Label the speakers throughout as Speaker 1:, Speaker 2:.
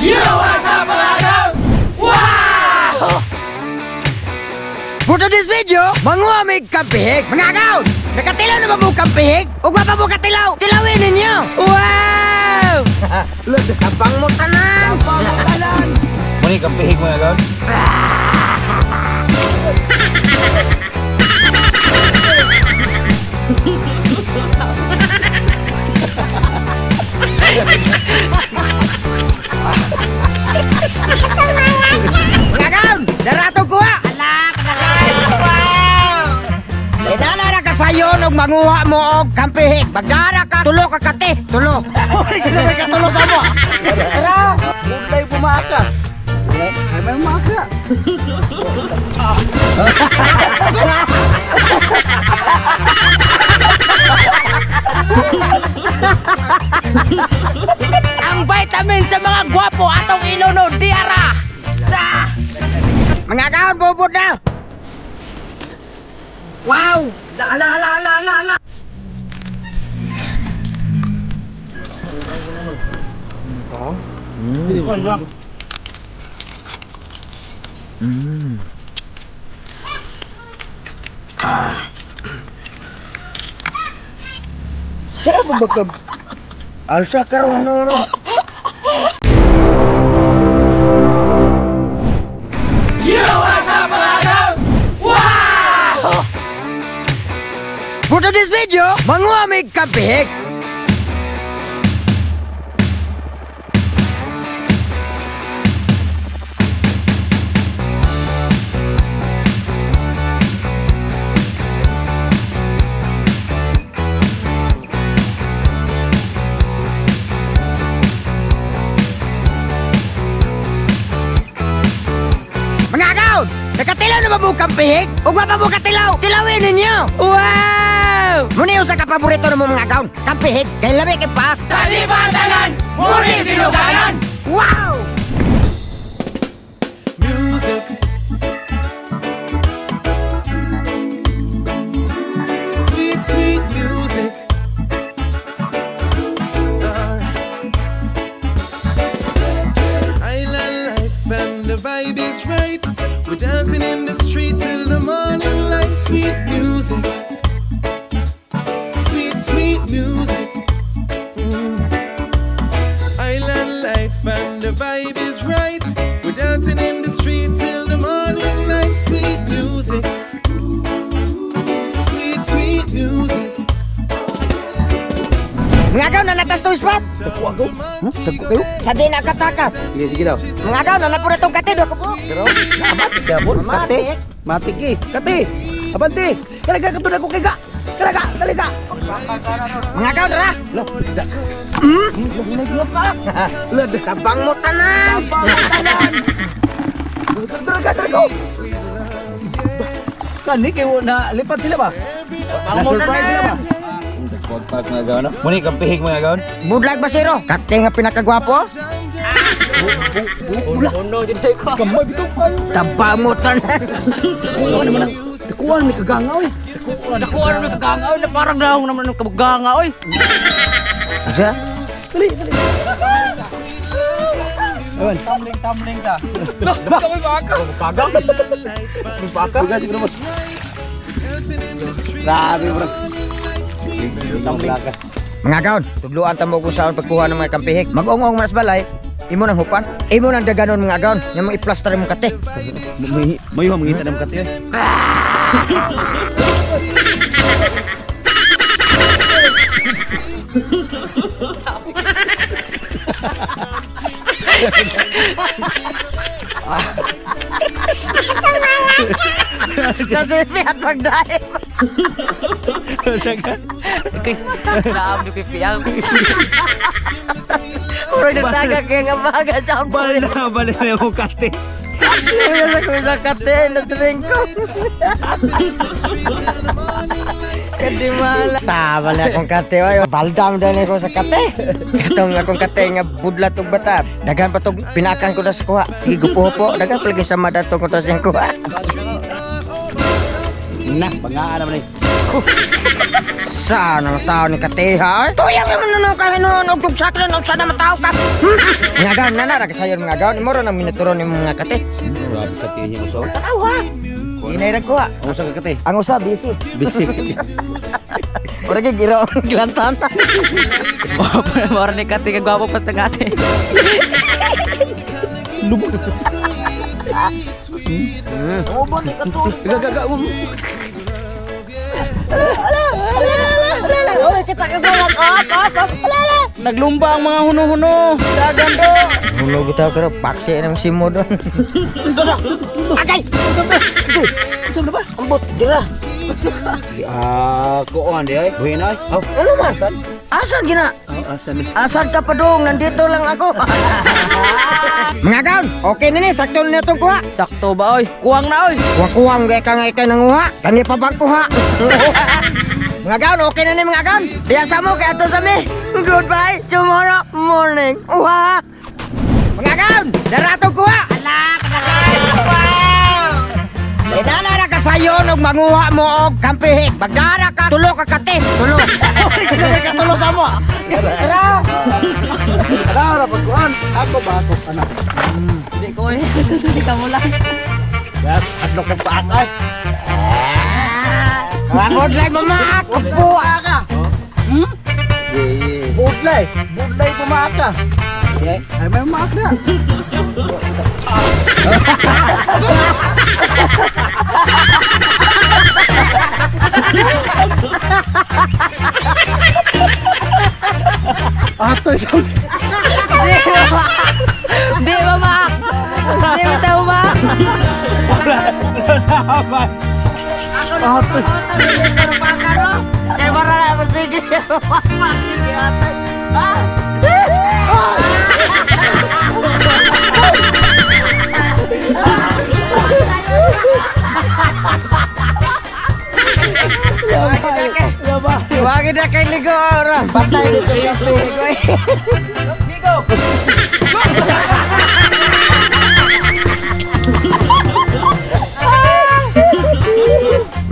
Speaker 1: Yo, what's up mga agaw? Wow! For today's video, manguha may kampihig. Mga agaw, nakatilaw na ba mo kampihig? O wa pa mo katilaw? Tilawin ninyo! Wow! Tapang mo tanan! Tapang mo tanan!
Speaker 2: Muni kampihig mga agaw?
Speaker 1: Mga agaw, darato kuha! Anak, wow! Inana na kasayon og manguha mo og kampihig. Bagdara ka, tulo ka kate, tulo. Hoy, kasi may katulo sa mo. Tara,
Speaker 3: tayo bumaka. Ay, may maka.
Speaker 1: Ang vitamin sa mga gwapo atong ilunod diara. Mga kaon, bubod na. Wow! La la la la la la.
Speaker 3: Kaya ba ka? Alsa karon na.
Speaker 1: Yo, what's up mga agaw? Wow! For today's video, manguha may kampihig. Mga agaw, nakatilaw na ba mo kampihig? O wa pa mo katilaw? Tilawin ninyo! Wow! Muni usa ka paborito nimo mga agaw, kampihig, kay lami kay pa. Talibatanan, muni sinuganan. Wow!
Speaker 4: Music. Sweet, sweet music. Island life and the vibe is right. We're dancing in the street till the morning light. Sweet music. Sweet, sweet music. Island life and the vibe is right. We're dancing in the street till the morning light. Sweet music. Sweet, sweet music.
Speaker 1: Mga agaw, nanatas to spot.
Speaker 3: Dagko ako. Huh? Dagko kayo?
Speaker 1: Sa di nakatakas.
Speaker 3: Sige, sige daw.
Speaker 1: Mga agaw, nanapura tong kate, do ko po.
Speaker 3: Pero, matik gabon, kate. Matik eh. Kate. Abante. Kalaga ka to dagko kay ga. Kalaga, kalaga.
Speaker 1: Mga agaw, dara.
Speaker 3: Lo, da.
Speaker 1: Tabang mo tanan.
Speaker 3: Tabang mo tanan. Dara, dara. Kani kayo na lipat sila ba?
Speaker 1: Tabang mo
Speaker 3: Na-surprise sila ba?
Speaker 1: tanan.
Speaker 2: Kontak mga agaw, no? Muni kampihig mga agaw.
Speaker 1: Budlag ba siro? Kate nga pinakagwapo?
Speaker 3: Uno din tayo ko. Kamay bitaw kayo.
Speaker 1: Tabang mo tanan.
Speaker 3: Kuha naman ang kuha ni kagangaw eh.
Speaker 5: Nakuha naman kagangaw na parang dahong naman ng kagangaw eh.
Speaker 1: Asa?
Speaker 3: Dali, dali. Awan.
Speaker 5: Tumbling, tumbling ta.
Speaker 3: Ba. Pagang. Pagang. Pagang siguro mas. Grabe bro. Tumbling.
Speaker 1: Mga agaw, tudluan ta mo kung saan pagkuha ng mga kampihig. Mag-ongong mas balay, imo nang hupan, imo nang daganon mga agaw, nya mo i-plaster imong kate.
Speaker 3: May mangita ng kate.
Speaker 1: Nagsipiat pagdaim.
Speaker 5: Naam ni pipiyang.
Speaker 1: Puro nagtaga kaya nga baga sa ako.
Speaker 3: Bali na, bali na yung kate.
Speaker 1: Wala ko sa kate, nasiring ko. Kadimala. Tama na akong kate. Ay, baldam din ako sa kate. Katong akong kate nga budlat og bata. Daghan pa tog pinakan ko na sa kuha. Higupo-hupo, daghan palagi sa madato ko ta siyang kuha.
Speaker 3: Na, bangaan naman eh.
Speaker 1: Sana matao ni kateha. Tuyang naman na kahinuon og tugsaklan og sana matao ka. Mga gaon na na kasayon mga gaon. Imo ra nang minituron ni mga kate.
Speaker 2: Grabe kate niya uso.
Speaker 1: Tanawa. Inay ra kuha.
Speaker 2: Ang usa ka kate.
Speaker 1: Ang usa busy.
Speaker 2: Busy.
Speaker 1: Ora gyud giro ang gilantan.
Speaker 5: Mora ni kate kagwapo pa sa kate.
Speaker 2: Lubog.
Speaker 1: Ubon ni katul.
Speaker 2: Gaga.
Speaker 1: Oy, kita ka gawag. Op, op.
Speaker 3: Naglumba ang mga huno-huno. Dagan do.
Speaker 1: Huno kita pero paksi nang simo doon. Agay.
Speaker 3: Saan na ba?
Speaker 1: Ambot dira.
Speaker 2: Ah, kuan di ay. Buhin ay. Aw.
Speaker 1: Ano man? Asan gina?
Speaker 2: Asan ni?
Speaker 1: Asan ka pa dong? Nandito lang ako. Mga gaon, okay na ni. Sakto na itong kuha.
Speaker 5: Sakto ba oy? Kuwang na oy.
Speaker 1: Kuha-kuwang gay ka nga ikay nanguha. Kani pa bang kuha? Mga gaon, okay na ni mga gaon. Diya sa mo, kaya to sa mi. Goodbye, tomorrow morning. Uha! Mga gaon, dara itong kuha. Ala, kadagay. Wow! Idana na ka sayon og manguha mo og kampihik. Bagdara ka, tulo ka kate. Tulo.
Speaker 3: Tulo sa mo.
Speaker 1: Tara.
Speaker 3: Tara pagkuan. Ako ba ako anak.
Speaker 5: Di ko oy. Di ka mo lang.
Speaker 3: Adlok kag paak ay.
Speaker 1: Budlay mama, kapuha ka.
Speaker 3: Budlay, budlay pumaak ka. Ay may maak na. Ato siya.
Speaker 5: Di ba maak? Di ba tao maak?
Speaker 3: Sahabat.
Speaker 1: Ako na. Kaya para na masige. Masige atay. Ah! Wagi na kay ligo ora. Patay dito yung ligo.
Speaker 5: Ligo.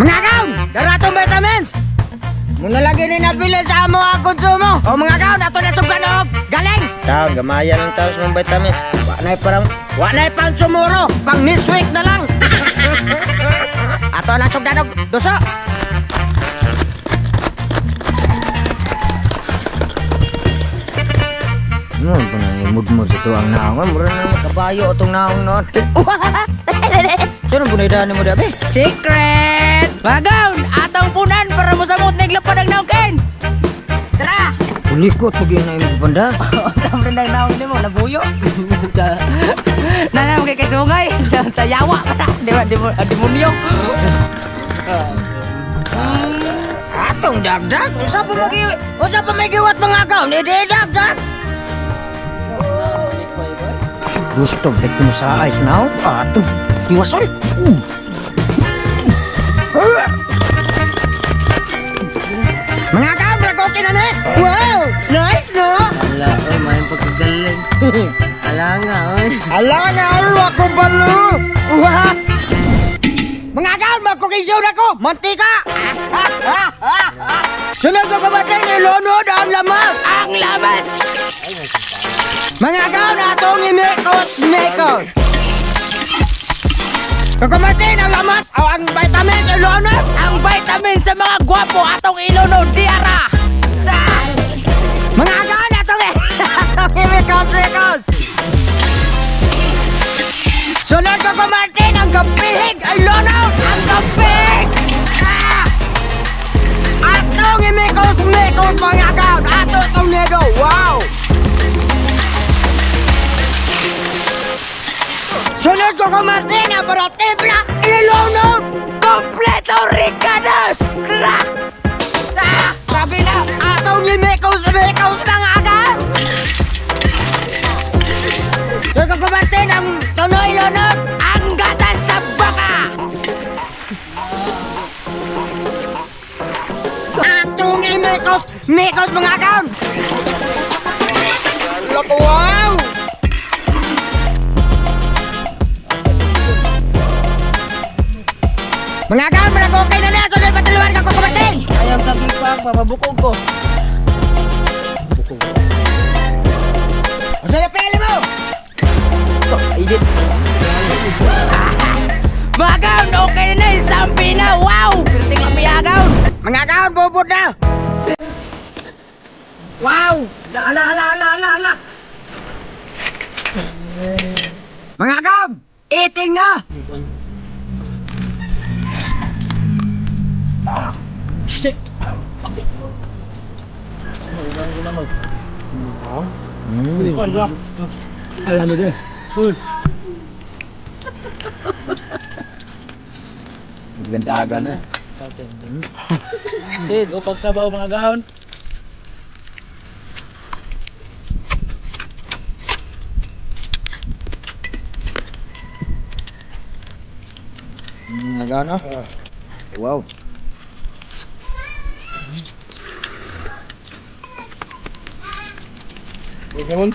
Speaker 1: Mga kaon, dara atong vitamins. Muna lagi ni nabili sa amo ang konsumo. O mga kaon, ato na sugdan og galing. Taon, gamaya lang taos ng vitamins. Wa na parang, wa na pang sumuro, pang this week na lang. Ato lang sugdan og duso. Ano pa nang imudmud sa tuang naong? Mura na kabayo atong naong noon. Sino po na mo dabi?
Speaker 5: Secret! Bagaw! Atong punan para mosamot na iglapad ang naong ken! Tara!
Speaker 1: Ulikot pag yun na imong banda.
Speaker 5: Ang rin ang naong nimo, nabuyo. Nanam kay kay sungay. Sa yawa ka. Di ba, demonyo.
Speaker 1: Atong dagdag? Usa pa magi, usa pa may giwat mga kaon? Hindi dagdag! Gusto bek mo sa ice now? Ato, tiwason. Mga kaon, okay na ni. Wow, nice no?
Speaker 5: Ala, oy, may pagkagaling. Ala nga, oy.
Speaker 1: Ala nga, oy, ako balo. Wah. Mga kaon, magkukisyon ako. Mantika. Sunod ko kumatin, ilunod ang lamas.
Speaker 5: Ang lamas.
Speaker 1: Mga kaon, atong imikot-mikot. Kukumatin ang lamas o ang vitamin ilunod.
Speaker 5: Ang vitamin sa mga gwapo atong ilunod diara.
Speaker 1: Mga kaon, atong imikot-mikot. Sunod ko kumatin ang gapihig ilunod. Ang gapihig. Atong imikot-mikot mga kaon. Ato tornado. Wow. Sunod ko kumatin ang barat timpla ilunod.
Speaker 5: Kompleto Ricados! Sabi na!
Speaker 1: Atong imikos-mikos mga agaw! Sunod ko kumatin ang tunoy ilunod.
Speaker 5: Ang gatas sa baka!
Speaker 1: Atong imikos-mikos mga agaw! Wow! Mga kaon, marag okay na na. Sunod pataluan ka kukumatin.
Speaker 5: Ang taglipak, mabukog ko.
Speaker 1: Bukog. Unsa na pili mo?
Speaker 5: Edit. Mga kaon, okay na sampi na. Wow! Perting lami agaw.
Speaker 1: Mga kaon, bubod na.
Speaker 5: Wow! Ala ala ala ala ala.
Speaker 1: Mga kaon, eating na.
Speaker 3: Shit. Alam mo din. Uy.
Speaker 2: Gandagan na.
Speaker 5: Hey, go pagsabaw mga gaon.
Speaker 2: Mga gaon ah. Wow.
Speaker 3: Okay.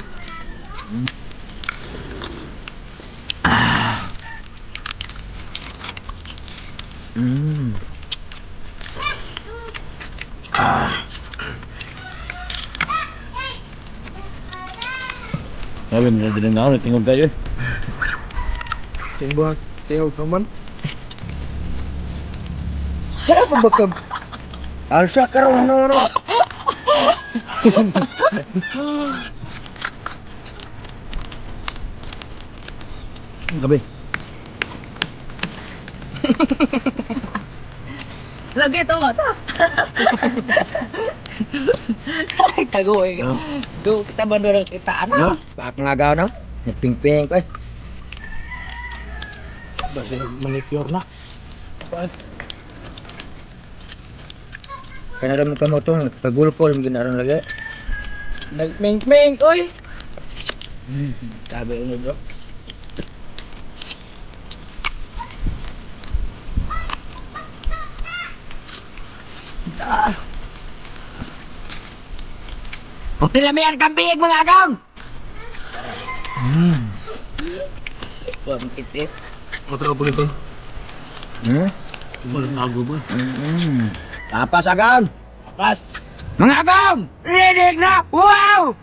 Speaker 2: Sabi nila din na ako, tingog tayo eh.
Speaker 3: Tingog, tingog naman.
Speaker 1: Sarap ba ka? Alsa karon no.
Speaker 3: Gabi.
Speaker 5: Lagi ito mata. Ay, tago eh. Do kita bandura kita ano?
Speaker 1: Pak nga gaon no? Nagpingping ko eh.
Speaker 3: Basta manicure na.
Speaker 1: Kanara mo kamo to, pagulpol mo ginaron lagi.
Speaker 5: Nagming-ming, oy. Sabi mo bro.
Speaker 1: Puti lamian kambing mga agaw.
Speaker 5: Wah, makitip.
Speaker 3: Matro po nito. Walang tago ba?
Speaker 1: Tapas agaw.
Speaker 3: Tapas.
Speaker 1: Mga agaw, ready na. Wow!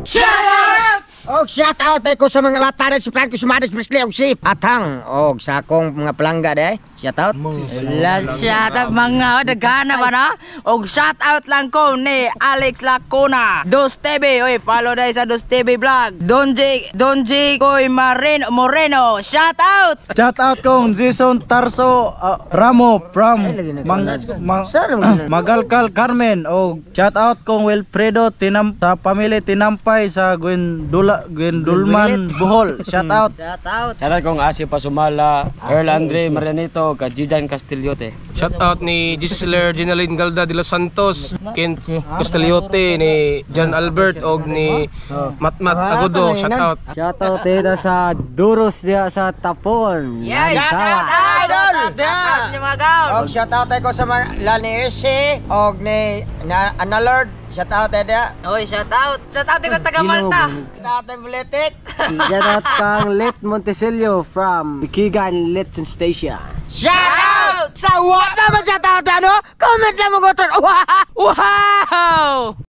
Speaker 5: Shut up!
Speaker 1: Og shout out ko sa mga bata si Franco Sumares Presley og si Patang og sa akong mga palangga de. Shout out.
Speaker 5: La shout out mga dagana ba na? Og shout out lang ko ni Alex Lacuna. Dos TV, oy follow dai sa Dos TV vlog. Don J Koy Marino Moreno. Shout out.
Speaker 6: Shout out kong Jason Tarso Ramo from Magalkal Carmen. Og shout out kong Wilfredo Tinam sa pamilya Tinampay sa Gwendulman Bohol. Shout out.
Speaker 5: Shout out.
Speaker 7: Shout out kong Asi Pasumala, Earl Andre Marianito, Kajijan Castillote.
Speaker 8: Shout out ni Gisler Ginaline Galda de los Santos, Kent Castillote, ni John Albert og ni Matmat Agudo. Shout out.
Speaker 7: Shout out dito sa Duros diya sa Tapon.
Speaker 5: Yeah, shout out. Shout out ni mga gaon.
Speaker 1: Og shout out ko sa mga Lani Ese og ni Analord. Shout out dia.
Speaker 5: Oy, shout out. Shout out ko taga Malta.
Speaker 1: Shout out Buletik.
Speaker 7: Shout out kang Lit Montesilio from Ikigan Litson Station.
Speaker 1: Shout out! Sa wa pa ba shout out ano? Comment lang mo go.
Speaker 5: Wow!